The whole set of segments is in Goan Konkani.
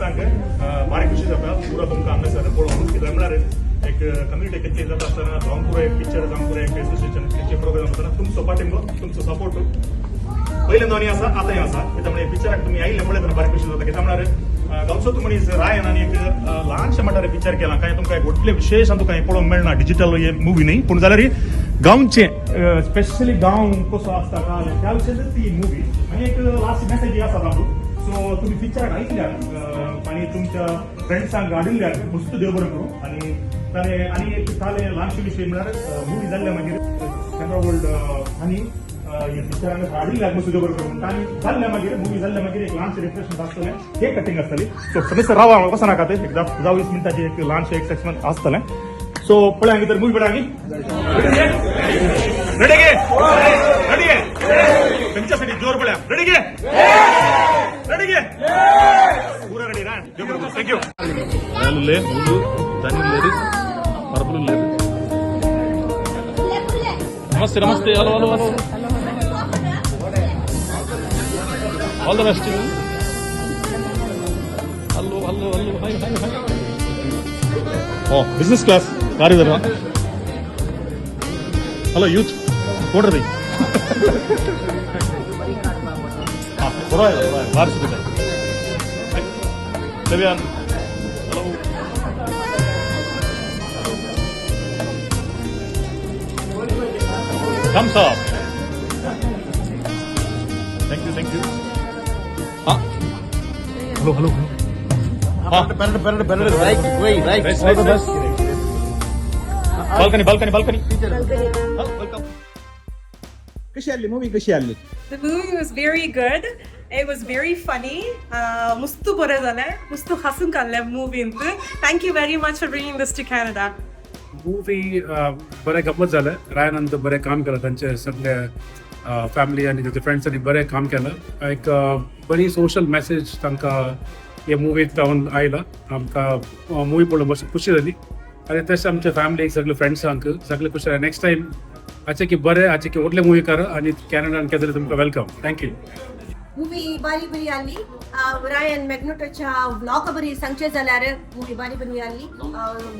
फ्रेंड्सांक भारी खुशी जाता पुरा तुमकां हांगासर पळोवन. कित्याक म्हळ्यार एक कम्युनिटी चेंज जाता आसतना, गांवपुरो एक पिक्चर, गांवपुरो एक एसोसिएशन खंयचे प्रोग्राम आसतना तुमचो पाठिंबो, तुमचो सपोर्ट पयले दोनी आसा, आतांय आसा. कित्याक म्हळ्यार पिक्चराक तुमी आयिल्ले पळयतना भारी खुशी जाता. कित्याक म्हळ्यार गांवचो तूं मनीस रायन आनी एक ल्हानशें मटार पिक्चर केलां. कांय तुमकां एक व्हडलें विशेश तुमकां पळोवंक मेळना, डिजिटल हे मुवी न्ही, पूण जाल्यार गांवचे, स्पेशली गांव कसो आसता काय त्या विशयाचेर ती मुवी आनी एक लास्ट मेसेज आसा तातूंत. सो तुमी पिक्चराक आयिल्ल्याक आनी तुमच्या फ्रेंड्सांक हाडिल्ल्याक मस्त देव बरें करूं. आनी ताणें आनी एक तालें ल्हानशे विशय म्हळ्यार मुवी जाल्ल्या मागीर कॅनरा वर्ल्ड आनी हे पिक्चरान हाडिल्ल्याक मस्त देव बरें करूं. आनी जाल्ल्या मागीर, मुवी जाल्ल्या मागीर एक ल्हानशें रिफ्रेशमेंट आसतलें, केक कटिंग आसतली. सो समज रावा, वचनाकात. एकदा 10-20 मिनटाची एक ल्हानशें एक सेक्शन आसतलें. सो पळया तर, मुवी पळया. रेडी गे? रेडी गे? तुमच्यासाठी जोर पळया. रेडी गे? रेडी गे? पुरा रेडी ना? Thank you. ಮುಳ್ಳು ಧನಿ ಪರ್ಪಲ್. ನಮಸ್ತೆ, ನಮಸ್ತೆ. Hello, hello, hello. All the best. Hello, hello, hello. Hi, hi, hi. Oh, business class car. Hello youth, ಕೊಡ್ರಿ. ಹಾಂ, ಪರವಾಗಿಲ್ಲ, ಬಾರಿಸಿದೆ. Devian, hello. Thumbs up. Thank you, thank you. ಹಾಂ, ಹಲೋ, ಹಲೋ. ಹಾಂ. Right, right, right. Right, right, right. Balcony, balcony, balcony. Welcome. ಖುಷಿ ಅಲ್ಲಿ, ಮೂವಿ ಖುಷಿ ಅಲ್ಲಿ. The movie was very good. It was very funny. ಮುಸ್ತು ಬರೋದಲೆ, ಮುಸ್ತು ಹಸುಂಕಲ್ಲೆ ಮೂವಿ ಅಂತ. Thank you very much for bringing this to Canada. Movie बरें गम्मत जालें. रायनान बरें काम केलां. तांचे सगळे फॅमिली आनी तांचे फ्रेंड्सांनी बरें काम केलां. एक बरी सोशल मॅसेज तांकां हे मुवीक जावन आयला. आमकां मुवी पळोवन मातशी खुशी जाली आनी तशें आमच्या फॅमिलीक, सगळे फ्रेंड्सांक सगळे खुशी जाले. नेक्स्ट टायम हाचे की बरें, हाचे की व्हडले मुवी करा आनी कॅनडान केन्ना जाल्यार तुमकां welcome. Thank you. Movie ಬಾರಿ ಬರಿ ಅಲ್ಲಿ. ರಾಯನ್ ಮೆಗ್ನೋಟच्या व्लॉग बरी सांगचे जाल्यार मुवी बारी बरी आली.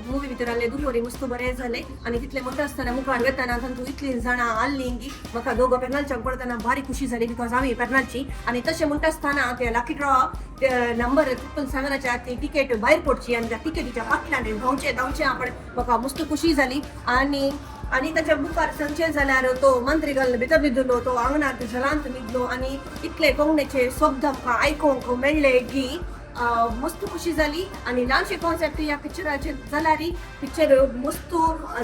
मुवी भितर आसले दुखोरी मुस्तू बरें जालें आनी तितले मोठो आसतना मुखार वेताना तांतूं इतलीं जाणां आसलीं की म्हाका दोगो पेरनालच्याक पळयतना भारी खुशी जाली, because आमी पेरनालची. आनी तशें म्हणटा आसतना ते लकी ड्रॉ नंबर 777च्या ती टिकेट भायर पडची आनी त्या टिकेटीच्या फाटल्यान धांवचें धांवचें आपण, म्हाका मस्त खुशी जाली. आनी आनी ताच्या मुखार सांगचें जाल्यार तो मंत्री घालून भितर न्हिदलो, तो आंगणांत झलांत न्हिदलो आनी इतले कोंकणीचे शब्द आमकां आयकोंक मेळ्ळे की मस्त खुशी जाली. आनी ल्हानशे कॉन्सेप्ट ह्या पिक्चराचेर जाल्यार पिक्चर मस्त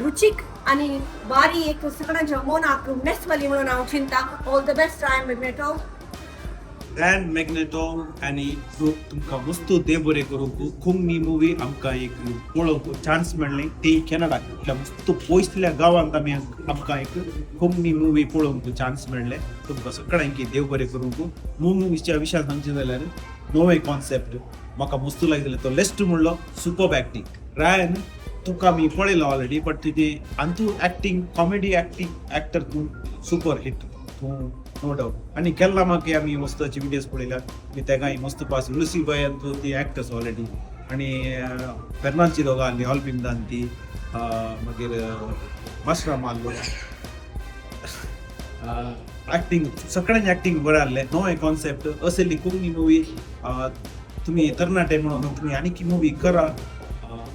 रुचीक आनी बारी एक सगळ्यांच्या मनाक नेसवली म्हणून हांव चिंता. All the best, Ryan Magneto. Ryan Magneto आनी ग्रुप, तुमकां मस्त देव बरें करूंक. कोंकणी मुवी आमकां एक पळोवंक चान्स मेळ्ळें ती कॅनडाक. इतल्या मस्त पयसल्या गांवांत आमी आमकां एक कोंकणी मुवी पळोवंक चान्स मेळ्ळें. तुमकां सगळ्यांकी देव बरें करूंक. मुवीच्या विशयान सांगचें जाल्यार नवें कॉन्सेप्ट म्हाका मस्त लागलें. तो लेस्ट म्हणलो, सुपर एक्टींग. रायन, तुका आमी पळयलो ऑलरेडी, बट तुजें आनी तूं एक्टींग, कॉमेडी एक्टींग एक्टर तूं, सुपर हिट तूं, नो डाऊट. आणि केरला मागे आमी मस्त विडियोज पळयल्यात मी तेगाय मस्त पास. लुसी बाय ती एक्टर्स ऑलरेडी आणि पेर्नालची दोगां आहली, ऑल्बिन ती, मागीर मास्टराम आहलो. एक्टींग, सगळ्यांचे एक्टींग बरें आहलें. नवें कॉन्सेप्ट असली कोंकणी मुवी. तुमी तरणाटे म्हणून तुमी आनीक मुवी करा.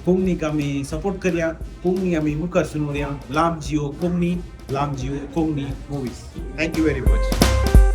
कोंकणीक आमी सपोर्ट करया, कोंकणी आमी मुखार सरून व्हरया. लांब जियो कोंकणी, लांब Jio Konkani movies. Thank you very much.